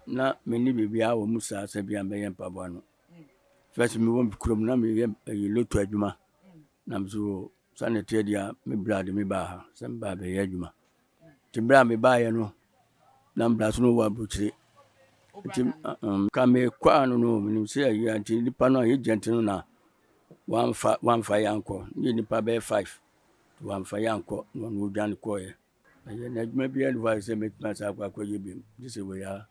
Na menni biribiara wɔ mu saa sɛ bia mɛyɛ mpaboa no. First mewɔ kurom na meyɛ ɛyi lotto adwuma. Na me so sane teɛ deɛ a me bra de me baa ha sɛ me baa bɛyɛ adwuma. Nti berɛ a mebaeɛ no na me bra so no wɔ aburokyire. Nti ka mekɔ ano no menim sɛ ayi a nti nipa no a agent no na wamfa wamfa yɛ ankɔ. Ne yɛ nipa bɛyɛ 5. Nti wamfa yɛ ankɔ na ɔno odwane kɔeɛ. Ɛyɛ na adwuma biara nni hɔ a sɛ mɛtumi asan akɔ akɔyɛ biom gye sɛ wei ara.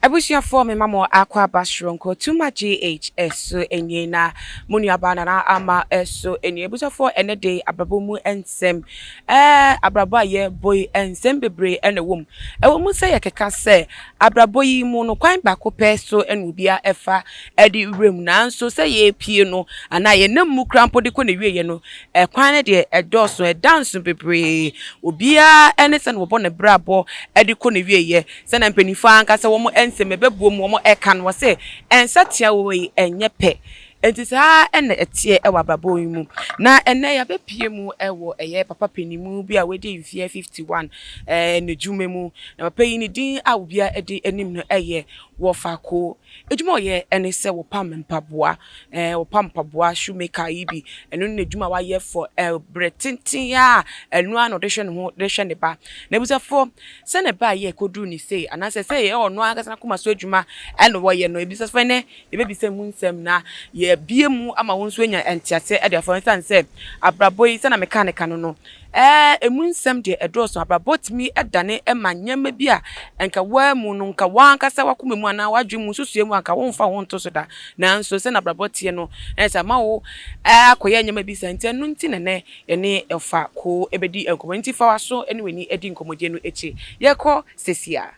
Abusuafoɔ mema mo akwaaba soronko Tuma GH so nie na mo nuabaa Nana Ama so nie. Abusuafoɔ ɛnɛ de abrabɔ mu nsɛm ɛɛ abrabɔ a yɛbɔ yi nsɛm bebree ɛna ɛwɔ mu. Ɛwɔ mu sɛ yɛkeka sɛ abrabɔ yi mu no kwan baako pɛ so ɛna obiara ɛfa ɛde wura mu nanso sɛ yɛrepie no anaa yɛnam mu koraa mpo de kɔ n'awieɛ no ɛkwan no deɛ ɛdɔɔso ɛda nso bebree. Obiara ɛne sɛnea wɔbɔ ne brabɔ ɛde kɔ n'awieɛ. Sɛnea mpanyimfo ankasa wɔn nsɛm ɛbɛboa mu wɔn ɛka no, wɔse nsatea wɔ yi ɛnyɛ pɛ. Enti saa ara na ɛteɛ wɔ abrabɔ yi mu. Na ɛnnɛ yɛabɛpue mu wɔ ɛyɛ papa panin bi a wadi mfeɛ 51 n'adwuma mu. Na papa yi ne din a obiara de anim no yɛ Wɔfa Koo. Adwuma a ɔyɛ ne sɛ wɔpam mpaboa. Ɛɛ wɔpam mpaboa, shoe maker yi bi. Ɛno ne n'adwuma a wayɛ for berɛ tenten a ɛno ara na ɔde hwɛ ne ho de hwɛ ne ba. N'abusuafoɔ, sɛ ne ba yɛ kɔduru ne sei anaasɛ sɛ ɛyɛ ɔno ankasa n'akoma so adwuma ɛna ɔyɛ no, abusuafoɔ ɛnnɛ yɛbɛbisa mu nsɛm na yɛabue mu ama wo nso anya nteaseɛ de afa ho. Ɛsiane sɛ abrabɔ yi sɛdeɛ mekaa no ka no no, Ɛɛ, emu nsɛm deɛ ɛdɔɔso. Abrabɔ tumi dane ma nneɛma bi a anka woammu no, anka w'ankasa w'akoma mu anaa w'adwene mu nsusuiɛ mu anka womfa wo ho nto so da. Nanso sɛnea abrabɔ teɛ no, na ayɛ sɛ ama wo akɔyɛ nneɛma bi saa nti, ɛno nti na nnɛ yɛne Ɔfa Koo bɛdi nkɔmmɔ. Enti fa w'aso ne w'ani di nkɔmmɔdie no akyi. Yɛkɔ seesei ara.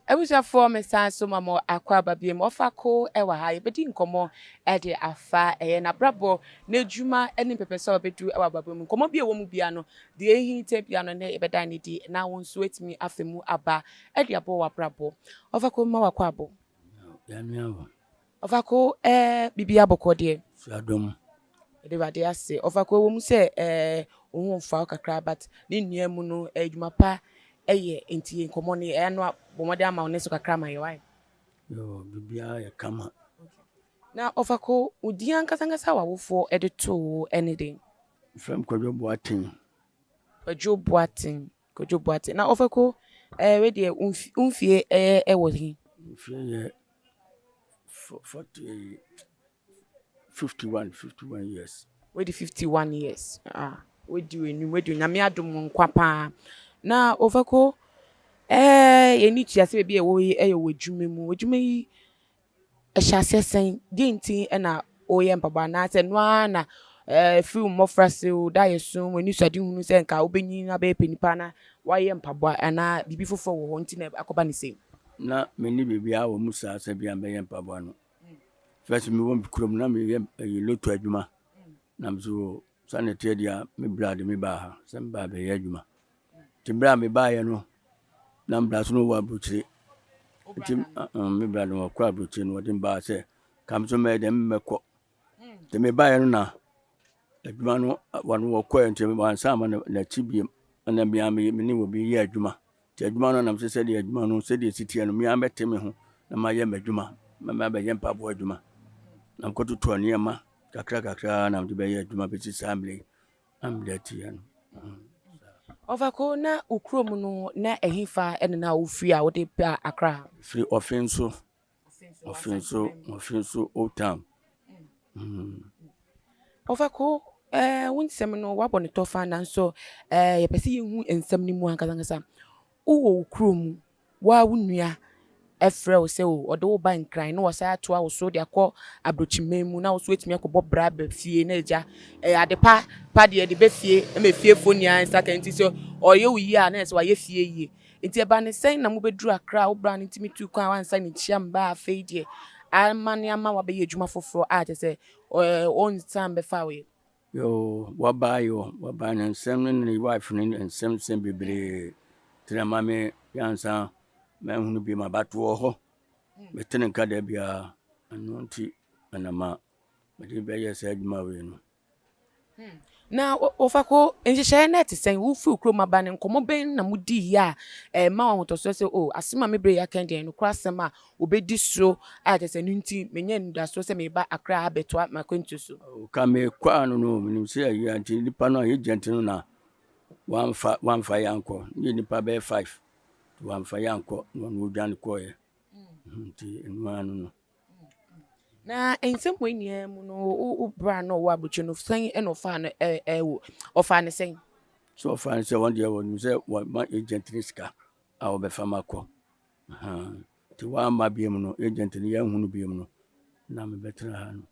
Abusuafoɔ me san so ma mo akwaaba biom ɔfa ko wɔ ha yɛbɛdi nkɔmmɔ de afa ɛyɛ n'abrabɔ n'adwuma ne mpɛpɛsɛ a ɔbɛdu wɔ abrabɔ mu nkɔmmɔ bi a ɛwɔ mu biara no deɛ ɛhinta biara no nnɛ yɛbɛdan no adi na wo nso atumi afa mu aba de abɔ w'abrabɔ ɔfa ko mma w'akwaabo. Ɔfa ko ɛɛ biribiara bɔkɔɔ deɛ. Adom. Yɛda Awurade ase. Ɔfa ko ɛwɔ mu sɛ ɛɛ wo ho mfa wo kakra but ne nua mu no adwuma pa ɛyɛ nti nkɔmmɔ no ɛyɛ no bɔ mmɔden ama wo ne so kakra ma yɛ wae. Yoo, biribiara yɛ kama. Na ɔfa ko wo din ankasa ankasa a w'awofoɔ de too wo ne den? Wɔfrɛ me Kwadwo Boateng. Kwadwo Boateng, Kwadwo Boateng. Na ɔfa ko ɛɛ wei deɛ wo mfie ɛyɛ ɛwɔ he? Mfie yɛ 40, 51, 51 years. Wadi 51 years. Ah, wadi w'anim, wadi Onyame adom nkwa paa. Na Ofako, eh, yɛn ani tua sɛ baabi a ɛwɔ yi yɛ wɔ adwuma mu. Adwuma yi ɛhyɛ aseɛ sɛn? Deɛ nti na woyɛ mpaboa anaasɛ ɛno ara na ɛfiri wo mmɔfraase wo daeɛso w'anisoadehunu sɛ nka wobɛnyin abɛyɛ panin paa na woayɛ mpaboa anaa biribi foforɔ wɔ hɔ nti na akɔba ne sei? Na menni biribiara wɔ mu saa sɛ bia mɛyɛ mpaboa no. First mewɔ kurom na meyɛ ɛyi lotto adwuma. Na me so sane teɛ deɛ a me bra de me baa ha sɛ me baa bɛyɛ adwuma. Nti berɛ a mebaeɛ no na me bra so no wɔ aburokyire. Nti me bra no ɔkɔ aburokyire no ɔde me baa sɛ ka me so mɛyɛ dɛ mɛkɔ. Nti mebaeɛ no na adwuma no wɔn wɔkɔɛ nti wɔansan ama n'akyi bio. Ɛna me ara me ne obi yɛ adwuma. Nti adwuma no nam sɛ sɛdeɛ adwuma no sɛdeɛ ɛsi teɛ no me ara mɛte me ho na mayɛ m'adwuma na mabɛyɛ mpaboa adwuma. Na mekɔtotɔ nneɛma kakra kakra na mede bɛyɛ adwuma bɛsi saa mmerɛ yi na mede ateɛ no. Ɔfako, na wo kurom no na ɛhefa na na wofiri a wode ba Accra? Firi Ɔfenso. Ɔfenso, Ɔfenso Old Town. Ɔfako, eh, wo nsɛm no woabɔ no tɔfa nanso eh, yɛpɛ sɛ yɛhu nsɛm no mu ankasa ankasa. Wowɔ wo kurom, wo ara wo nua frɛ wo sɛ o, ɔde wo ba Nkran na wasan atoa wo so de akɔ aburokyiman mu na wo nso woatumi akɔbɔ bra aba fie na agya ɛyɛ ade pa pa deɛ de ba fie ma efiefoɔ nyinaa nsa ka nti sɛ ɔyɛ wo yie a na ɛsɛ wayɛ fie yie. Nti ɛbaa ne sɛn na mobɛduru Accra a wo bra no ntumi tuu kwan a wansan ne nkyia mma a afei deɛ ama ne ama wabɛyɛ adwuma foforɔ a kyerɛ sɛ Ɔnsan bɛfa wo yere? Yoo, wɔbaa yi o, wɔbaa ne nsɛm ne ne wife ne nsɛm nsɛm bebree. Nti na ma me yansa manhunu bi ma bato wɔ hɔ. Mete ne nka da biara. Ɛno nti na ma mede bɛyɛ saa adwuma wei no. Na wɔfa ko nhyehyɛeɛ no ɛte sɛn? Wofiri kurom aba no, nkɔmmɔ bɛn na modiiɛ a ɛma wo ahotɔsoɔ sɛ o asɛm a me berɛ yi aka deɛ nokorɛ asɛm a wɔbɛdi so a kyerɛ sɛ ɛno nti menya anidasoɔ sɛ mereba Accra abɛtoa m'akwantuo so? Ka mekɔ ano no, menim sɛ ɛyɛ a nti nnipa no a agent no na wamfa wamfa yɛ ankɔ. Ne yɛ nnipa bɛyɛ five nti wamfa yɛ ankɔ na ɔno ɔdwane kɔeɛ. Nti ɛno ano no. Na nsɛm wei nyinaa mu no, wo bra na ɔwɔ aburokyire no, sɛn na ɔfaa no ɛwɔ ɔfaa no sɛn? So ɔfaa no sɛ wɔn deɛ wɔnim sɛ wɔma agent no sika a wɔbɛfa ma kɔ. Nti wɔamma biom no, agent no yɛnhu no biom no, na mebɛtena ha no.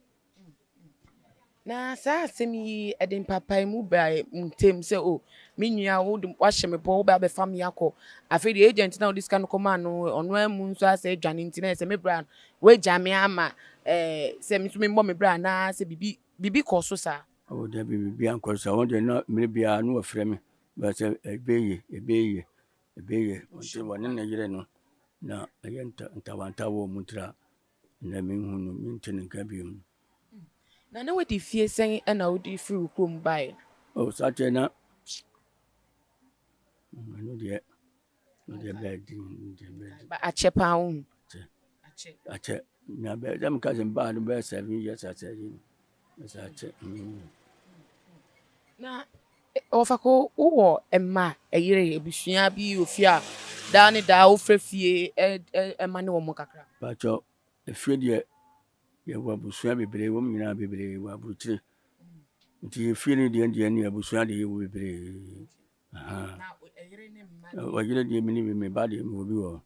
Na saa asɛm yi ɛde mpapaemu baa ntam sɛ o me nua wode wahyɛ me bɔ wobɛ abɛfa me akɔ, afei deɛ agent na wode sika no kɔmaa no ɔno amu nso asɛ adwane, nti na ɛsɛ me bra no woagya me ama sɛ me nso memmɔ me bra anaa sɛ biribi biribi kɔ so saa? Oh, dabi, biribi ankɔ so saa. Wɔn deɛ na mmerɛ biara na wɔfrɛ me bɛ sɛ ɛbɛyɛ ɛbɛyɛ ɛbɛyɛ. Nti wɔne ne yere no na ɛyɛ ntawantawa wɔ mu ntira na menhu no, mente ne nka biom. Na wadi fie sɛn ɛna wode firi wo kurom baeɛ? Oh, saa kyerɛ na ɛno deɛ ɛno deɛ bɛyɛ den, ɛno deɛ bɛyɛ den. Ba akyɛ paa wo hu? Akyɛ. Akyɛ. Na bɛyɛ sɛ meka sɛ mbaa no bɛyɛ 7 years asɛ yi no sɛ akyɛ. Na wɔfa ko wowɔ mma, ɛyere, abusua bi wɔ fie a daa ne daa wofrɛ fie ɛma ne wɔ mo kakra? Pakyɛ, efie deɛ yɛwɔ abusua bebree, wɔn nyinaa bebree wɔ aburokyire. Nti efie no deɛ ne abusua deɛ yɛwɔ bebree. Na ɛyere ne mma? Ɔyere deɛ me ne bi, me ba deɛ mewɔ bi wɔ hɔ.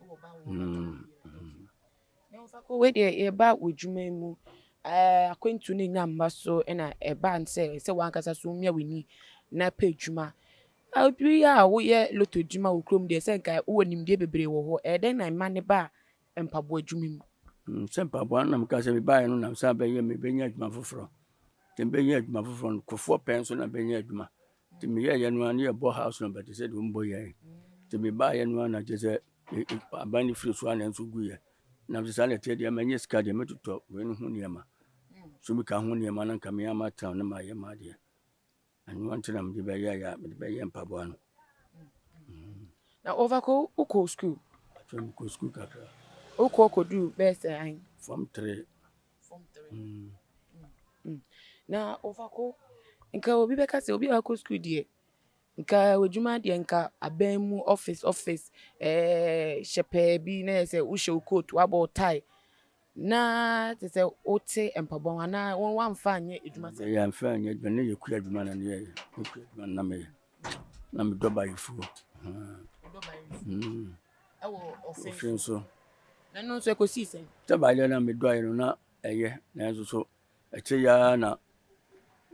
Wowɔ ba wɔ hɔ. Na wɔfa ko wei deɛ yɛba wɔ adwuma yi mu, akwantu no nya mma so ɛna ɛba sɛ wankasa so mmea w'ani na pɛ adwuma. Obi a woyɛ lotto adwuma wɔ kurom deɛ, sɛ nka wowɔ nimdeɛ bebree wɔ hɔ, ɛyɛ dɛn na mma ne ba mpaboa adwuma mu? Sɛ mpaboa no na meka sɛ mebaeɛ no nam sɛ bɛyɛ mebɛnya adwuma foforɔ. Nti mebɛnya adwuma foforɔ no, kofoɔ pɛn so na bɛnya adwuma. Nti meyɛeɛ no a ne yɛbɔ house number te sɛ deɛ ɔmbɔ yɛn. Nti mebaeɛ no a na kyerɛ sɛ aban no firi so a na nso guiɛ. Nam sɛ saa na ɛteɛ deɛ manya sika deɛ mɛtotɔ wei no ho nneɛma. So meka ho nneɛma na nka meyɛ matena na mayɛ m'adeɛ. Ɛno nti na mede bɛyɛeɛ a mede bɛyɛ mpaboa no. Na wɔfa ko wokɔ school? Atwa mekɔ school kakra. Wokɔ kɔduru bɛyɛ sɛ ahen? Form 3. Form 3. Na wɔfa ko nka obi bɛka sɛ obi a wakɔ school deɛ nka w'adwuma deɛ nka aban mu office hyɛ pɛɛ bi na yɛ sɛ wohyɛ wo coat, wabɔ wo tie na te sɛ wote mpaboa ho anaa wɔn wamfa anyɛ adwuma sɛ? Yɛamfa anyɛ adwuma ne yɛkua adwuma na ne yɛyɛ. Yɛkua adwuma na meyɛ. Na medɔ bayefuo. Ɛwɔ ɔfe? Ɔfe nso. Na ɛno nso ɛkɔsii sɛn? Sɛ baayɛ na medɔeɛ no na ɛyɛ, nanso so akyire yi ara na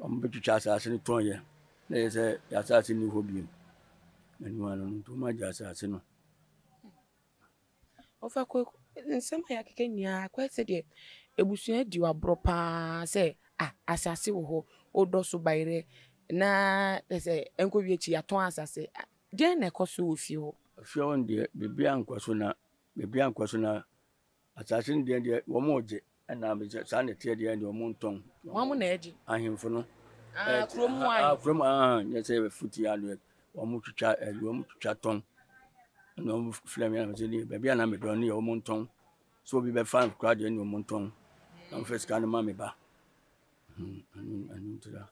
wɔbɛtwitwa asase no tɔnyɛ na ɛyɛ sɛ yɛ asase nni hɔ bio. Ɛno ano no nti wɔagye asase no. Ɔfa ko nsɛm a yɛakeka nyinaa akɔyɛ sɛ deɛ abusua di waborɔ paa sɛ ah asase wɔ hɔ, wodɔ so bayerɛ na kyerɛ sɛ ɛnkɔwie akyi yɛatɔn asase. Deɛn na ɛkɔ so wɔ fie hɔ? Fie hɔ no deɛ biribiara nkɔ so na biribiara nkɔ so na asase no deɛ wɔn regye ɛna saa na ɛteɛ deɛ wɔn ntɔn. Wɔn mo na ɛgye? Ahemfo no. Ah, kurom hɔ ahemfo. Kurom ah, nyɛ sɛ futi ano wɔn twitwa ɛyi wɔn twitwa tɔn ɛna wɔn frɛ mi ɛna sɛ ne baabi a na medɔ no yɛ wɔn ntɔn so obi bɛfa koraa deɛ ne wɔn ntɔn na wɔn fɛ sika no ma me ba ɛno ntira.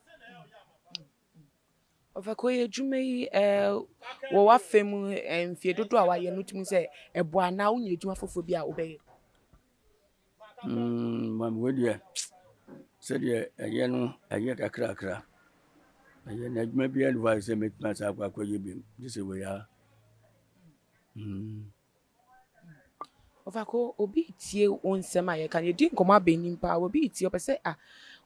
Ɔfa ko yɛ adwuma yi wɔ w'afa mu mfie dodoɔ a wayɛ no tumi sɛ ɛboa anaa wonya adwuma foforɔ bi a wobɛyɛ? Maame, wei deɛ sɛdeɛ ɛyɛ no ɛyɛ kakrakra ɛyɛ na adwuma biara ni hɔ a sɛ mɛtumi asa akɔ akɔyɛ bi gye sɛ wei ara. Ɔfako, obi retie wo nsɛm a yɛka no, yɛdi nkɔmmɔ aba anim paa, obi retie, ɔpɛ sɛ ah,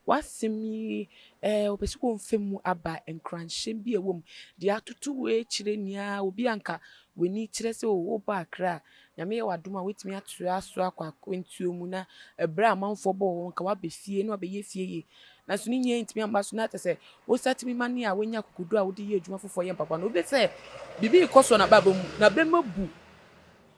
w'asɛm yi, eh, ɔpɛ sɛ wɔmfa mu aba, nkuranhyɛ bi a ɛwɔ mu, deɛ atoto wo akyire nyinaa, obi a anka w'ani kyerɛ sɛ oh, wobɔ Accra a, Nyame yɛ w'adom a woatumi atoa so akɔ akwantuo mu na ɛberɛ a amanfoɔ bɔɔ wo nka woaba fie na woabɛyɛ fie yie. Nanso ne nyinaa ntumi amma so na kyerɛ sɛ wo sa tumi ma ne a woanya akokoduro a wode yɛ adwuma foforɔ yɛ mpaboa no. Obi sɛ biribi rekɔ so wɔ n'abrabɔ mu, n'abam abu,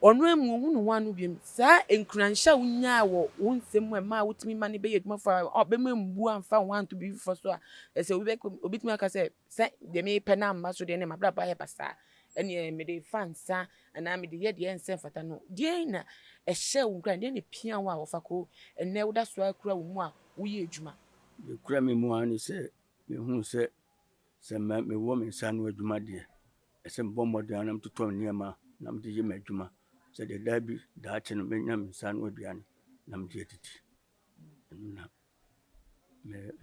ɔno amu ɔnhu ne ho ano bio. Saa nkuranhyɛ a wonyaa wɔ wo nsɛm mu a ɛmaa wotumi ma no bɛyɛ adwuma foforɔ a ɔbɛma mbu amfa wo ho anto biribi foforɔ so a, kyerɛ sɛ obi bɛka obi tumi aka sɛ sɛ deɛ mepɛ no amma so deɛ ɛnneɛ m'abrabɔ ayɛ basaa, ɛnneɛ mede fa nsa anaa mede yɛ deɛ ɛnsɛ mfata no. Deɛn na ɛhyɛɛ wo nkuran, deɛn na ɛpia wo a wɔfa ko ɛnnɛ woda so ara kura wo mu a woyɛ adwuma? Deɛ ɛkura me mu ara ne sɛ mehunu sɛ sɛ mewɔ me nsa ano adwuma deɛ, ɛsɛ sɛ mebɔ mmɔden ara na metotɔ nneɛma na mede yɛ m'adwuma sɛdeɛ da bi daakye no mɛnya me nsa ano aduane na mede adidi. Ɛno na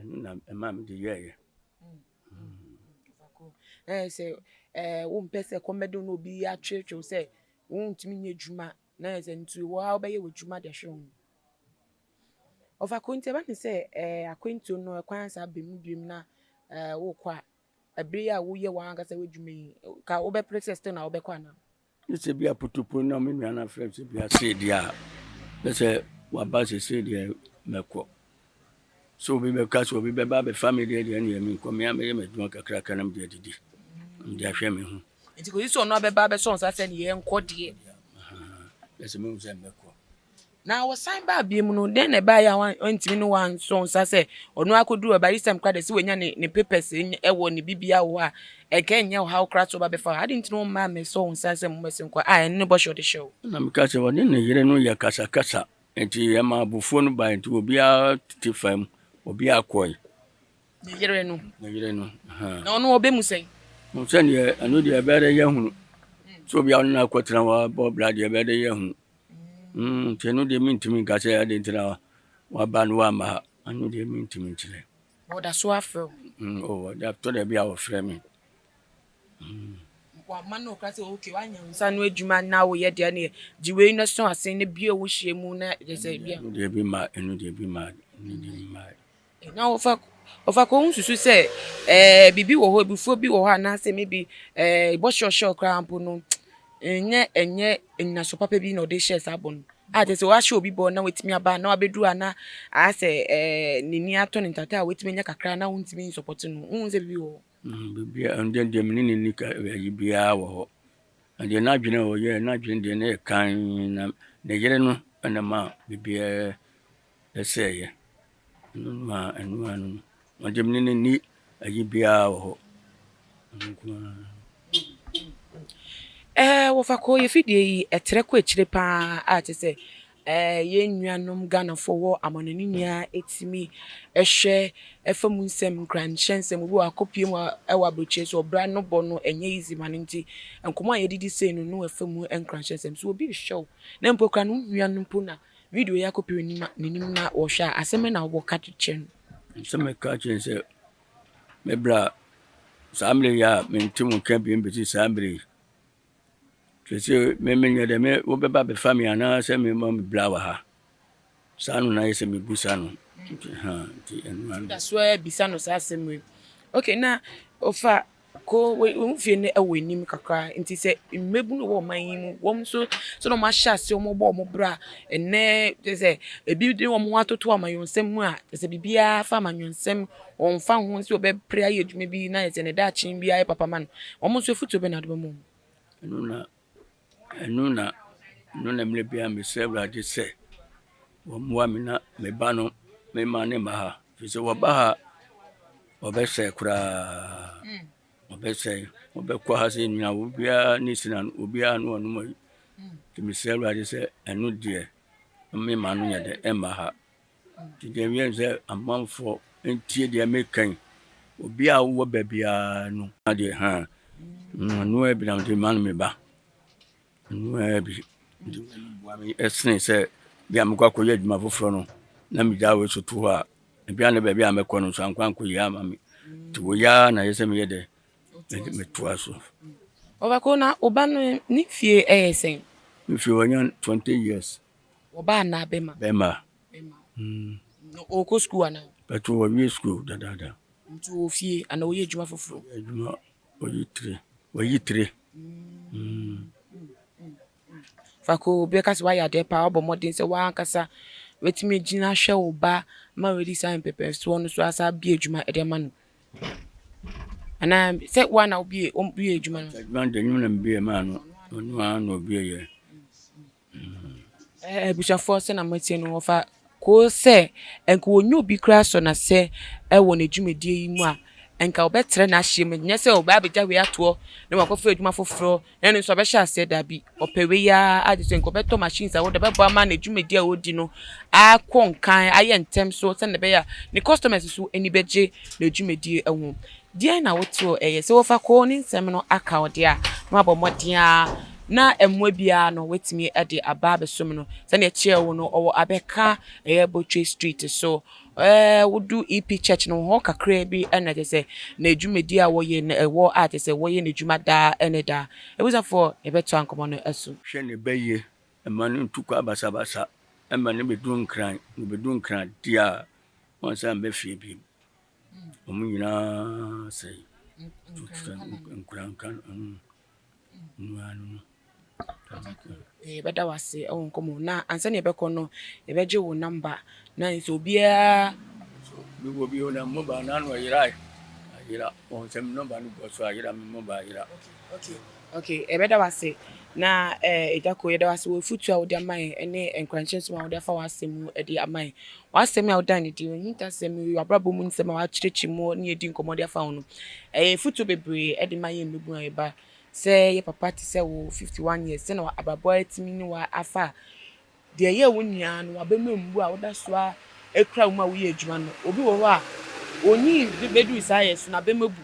ɛno na ɛma mede yɛeɛ. Ɛɛ sɛ ɛɛ wompɛ sɛ kɔm bɛde wo na obi atweetwee wo sɛ wontumi nyɛ adwuma na ɛsɛ nti wo ara wobɛyɛ w'adwuma de ahwɛ wo ho. Ɔfa ko nti ɛba ne sɛ ɛɛ akwantuo no ɛkwan asa aba mu biom na ɛɛ wokɔ a ɛbere yi a woyɛ w'ankasa w'adwuma yi ka wobɛpere sɛ still na wobɛkɔ anaa? Ne sɛ bi a potopo na me nua no afrɛ me sɛ bi a sei deɛ a na sɛ waba sesei deɛ mɛkɔ. Sɛ obi bɛka sɛ obi bɛba abɛfa me deɛ deɛ ɛneɛ menkɔ me ara mɛyɛ m'adwuma kakraka na mede adidi na mede ahwɛ me ho. Nti kɔsi sɛ ɔno abɛba abɛsɔ nsa sɛ neɛ yɛnkɔ deɛ. Na sɛ mehu sɛ mɛkɔ. Na wɔsan baa bio no, dɛn na ɛbaeɛ a wantumi ne wo ansɔ nsa sɛ ɔno akɔduru hɔ? By this time koraa deɛ sɛ wanya ne ne papers wɔ ne biribiara wɔ hɔ a, ɛnka ɛnyɛ ɔhaw koraa sɛ ɔba bɛfa wo. Adɛn nti na wommaa ammɛsɔ wo nsa sɛ mommɛsen nkɔ a ɛno ne bɔhyɛ a ɔde hyɛɛ wo? Ɛna meka sɛ ɔne ne yere no yɛ kasakasa, nti ɛma abufuo no baeɛ, nti obiara tete faa mu, obiara kɔe. Ne yere no. Ne yere no. Na ɔno ɔbɛ mu sɛn? Sɛdeɛ ɛno deɛ ɛbɛyɛ dɛ yɛahunu. Sɛ obiara ɔne no akɔtena hɔ abɔ bra deɛ ɛbɛyɛ dɛ yɛahunu. Nti ɛno deɛ mentumi nka sɛ adɛn nti na waba no wamma ha. Ɛno deɛ mentumi nkyerɛ. Ɔda so afrɛ wo? Oh, ɔda tɔ da bi a ɔfrɛ me. Wama no okura sɛ okay wanya wo nsa ano adwuma na woyɛ deɛ ne gye wei na sɔ ase na bue wo hyɛ mu na kyerɛ sɛ bia. Ɛno deɛ bi ma ɛno deɛ bi ma ɛno deɛ bi ma. Na wɔfa wɔfa kɔ ho susu sɛ ɛɛ biribi wɔ hɔ abufuo bi wɔ hɔ anaasɛ maybe ɛɛ bɔhyɛ ɔhyɛ koraa mpo no ɛnyɛ ɛnyɛ nnyinaso papa bi na ɔde hyɛɛ saa bɔ no a kyerɛ sɛ wahyɛ obi bɔ na watumi aba na wabɛduru a na ayɛ sɛ ɛɛ n'ani atɔ ne ntata a watumi anya kakra na wontumi nsɔpɔte no wohu sɛ biribi wɔ hɔ. Biribi a ɛnde deɛ me ne no nni ka ayi biara wɔ hɔ. Na deɛ n'adwene a ɔyɛɛ n'adwene deɛ na ɛyɛ kann na ne yere no na ɛma biribiara sɛeɛ. Ɛno no ara, ɛno ara no no. Ɔde me ne no nni ayi biara wɔ hɔ. Ɛno nko ara. Ɛɛ wɔfa kɔ yɛ fidie yi ɛtrɛ kɔ akyire paa a kyerɛ sɛ ɛɛ yɛn nuanom Ghanafoɔ wɔ amanɔne nyinaa ɛtumi ɛhwɛ ɛfa mu nsɛm nkuranhyɛ nsɛm obi wɔ akɔpie mu ɛwɔ aburokyire so ɔbra no bɔ no ɛnyɛ easy ma no nti nkɔmɔ a yɛdidi sei no no ɛfa mu nkuranhyɛ nsɛm so obi rehwɛ wo na mpo koraa no wo nua no mpo na Video yi akɔpem n'anim na wɔhwɛ a, asɛm bɛn na wobɛka kyerɛ no? Asɛm a mɛka akyerɛ no sɛ, me bra, saa mmerɛ yi a mente wo nka bio bɛsi saa mmerɛ yi. Kyerɛ sɛ me menyɛ dɛ me wobɛba abɛfa me anaasɛ mema me bra wɔ ha. Saa no na ayɛ sɛ mebusa no. Nti ha nti ɛno ano. Da so ara bisa no saa asɛm wei. Okay, na ɔfa Ko wɔn fie no wɔ anim kakra nti sɛ mmabunu wɔ ɔman yi mu wɔn nso sɛdeɛ wɔn ahyɛ aseɛ wɔn bɔ wɔn bra ɛnnɛ kyerɛ sɛ ebi de wɔn ho atoto amanyɔsɛm mu a kyerɛ sɛ biribiara fa amanyɔsɛm wɔn fa ho sɛ wɔbɛpere ayɛ adwuma bi na ayɛ sɛ ne daakye bi ayɛ papa ma no wɔn nso afutuo bɛn na wode bɛma wɔn? Ɛno na Ɛno na ɛno na mmerɛ biara mesrɛ Awurade sɛ ɔmmoa me na me ba no memma no mma ha. Ɛfiri sɛ wɔba ha a, wɔbɛsɛe koraa. Wɔbɛsɛe. Wɔbɛkɔ ha sɛ nyinaa obiara ne sina no obiara ne ɔnom ayi. Nti mesrɛ Awurade sɛ ɛno deɛ memma no nyɛ dɛ ɛmma ha. Nti deɛ meyɛ ne sɛ amanfoɔ ntie deɛ meka yi. Obiara a wowɔ baabiara no. Adeɛ ha ɛnoa bi na mede ma no me ba. Ɛnoa bi nti boa me ɛsene sɛ bi a mekɔ akɔyɛ adwuma foforɔ no na megya wei so to hɔ a ebi a ne baabi a mɛkɔ no nso ankɔ ankɔyie ama me. Nti wei ara na ɛyɛ sɛ meyɛ dɛ metoa so. Ɔbako na wo ba no ne fie yɛ sɛn? Ne fie wanya 20 years. Ɔbaa anaa bɛma? Bɛma. Bɛma. Na ɔkɔ sukuu anaa? Bɛto wɔwie sukuu dadaada. Nti wɔ fie anaa ɔyɛ adwuma foforɔ? Adwuma ɔyi tire. Wɔyi tire. Faako obi bɛka sɛ woayɛ adeɛ paa, woabɔ mmɔden sɛ woankasa woatumi agyina ahwɛ wo ba ma wadi saa mpɛpɛnsoɔ no so asan abue adwuma de ama no. Anaa sɛ woa na wobue wobue adwuma no? Adwuma no deɛ nyɛ me na mebue maa no, ɔno ara na ɔbueeɛ. Ɛɛ abusuafoɔ sɛ na moatie no wɔfa koo sɛ nka wɔnyɛ obi koraa sɔ n'asɛ wɔ ne dwumadie yi mu a nka wɔbɛtrɛ n'ahyeɛ mu nyɛ sɛ ɔbɛ abɛgya wei atoɔ na wakɔfa adwuma foforɔ na ɛno nso ɔbɛhyɛ aseɛ daabi ɔpɛ wei ara agye sɛ nka ɔbɛtɔ machines a wɔde bɛbɔ ama n'adwumadie a ɔredi no akɔ nkan ayɛ ntɛm so sɛdeɛ ɛbɛyɛ a ne customers nso ani bɛgye n'adwumadie ho. Deɛn na wote wɔ ɛyɛ sɛ wɔfa koo ne nsɛm no aka wo deɛ a, na wabɔ mmɔden ara na mmoa biara no watumi de aba abɛsom no. Sɛdeɛ ɛkyerɛ wo no, ɔwɔ abɛka ɛyɛ Botwe Street so. Ɛɛ wodu EP Church no hɔ kakraa bi na kyerɛ sɛ n'adwumadi a wɔyɛ no ɛwɔ a kyerɛ sɛ wɔyɛ n'adwuma daa ne daa. Abusuafoɔ, yɛbɛtoa nkɔmmɔ no so. Hwɛ ne ba yie, mma no ntu kwa basabasa, mma no mmɛduru Nkran, na ɔbɛduru Nkran deɛ a, ɔnsan mma fie bio. Wɔn nyinaa sɛe. Nkoranka no no. Yɛbɛda wo ase wɔ nkɔmmɔ na ansa na yɛbɛkɔ no yɛbɛgye wo namba na sɛ obiara. Mewɔ bi na mobile na ano ayera ayera wɔn sɛ me nɔmba no bɔ so ayera me mobile ayera. Okay okay yɛbɛda wo ase na ɛɛ Agya Koo yɛda wo ase wɔ afutuo a wode ama yɛn ne nkuranhyɛ nsɛm a wode afa w'asɛm mu de ama yɛn. W'asɛm a wodan no adi, w'ahintasɛm yi, w'abrabɔ mu nsɛm a w'akyerɛkyerɛ mu ne yɛdi nkɔmmɔ de afa ho no, ɛyɛ afotuo bebree de ma yɛn mmabunu a yɛba sɛ yɛ papa te sɛ wo 51 years sɛnea abrabɔ atumi ne wo afa a, deɛ ɛyɛ wo nyinaa no w'aba mu mmu a woda so ara kura wo mu a woyɛ adwuma no. Obi wɔ hɔ a, ɔnyii bɛduru saa yɛ so n'aba mu abu.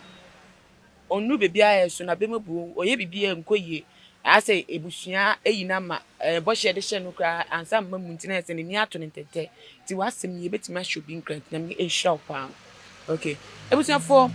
Ɔnnuru baabi a ɛso n'abam abu, ɔyɛ biribi a ɛnkɔ yie. Ayɛ sɛ abusua ayi no ama, bɔhyɛ a yɛde hyɛɛ no koraa ansa amma mu nti na ayɛ sɛ n'ani ato no ntɛntɛ. Nti w'asɛm yi ɛbɛtumi ahyɛ obi nkuran nti Nyame nhyira wo paa. Okay, abusuafoɔ,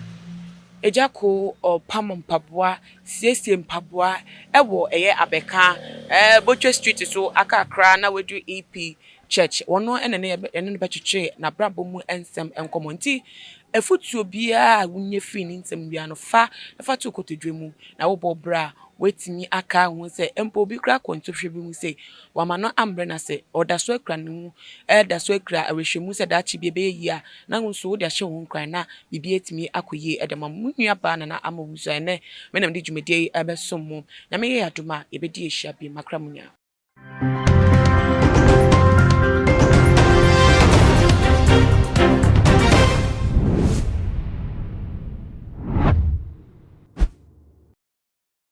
Agya Koo ɔpam mpaboa, siesie mpaboa ɛwɔ ɛyɛ Abɛka, ɛɛ Botwe street so aka kakra na waduru EP Church. Ɔno na ne yɛne no bɛtwetwe n'abrabɔ mu nsɛm nkɔmmɔ. Nti Afotuo biara a wonya firi ne nsɛm biara no, fa na fa to kotodwe mu, na wobɔ bra a, woatumi aka ahu sɛ mpo obi koraa kɔ ntɔhwɛ bi mu sei, wama no ammrɛ no ase, ɔda so akura ne ho, ɛda so akura awerɛhyɛmu sɛ daakye bi ɛbɛyɛ yie a, na wo nso wode ahyɛ wo ho nkuran na biribi atumi akɔ yie de ama mo. Mo nua baa Nana Ama Owusu a ɛnnɛ me na mede dwumadie yi ɛbɛsom mo. Nyame yɛ adom a, yɛbɛdi ahyia bio. Makra mo nyinaa.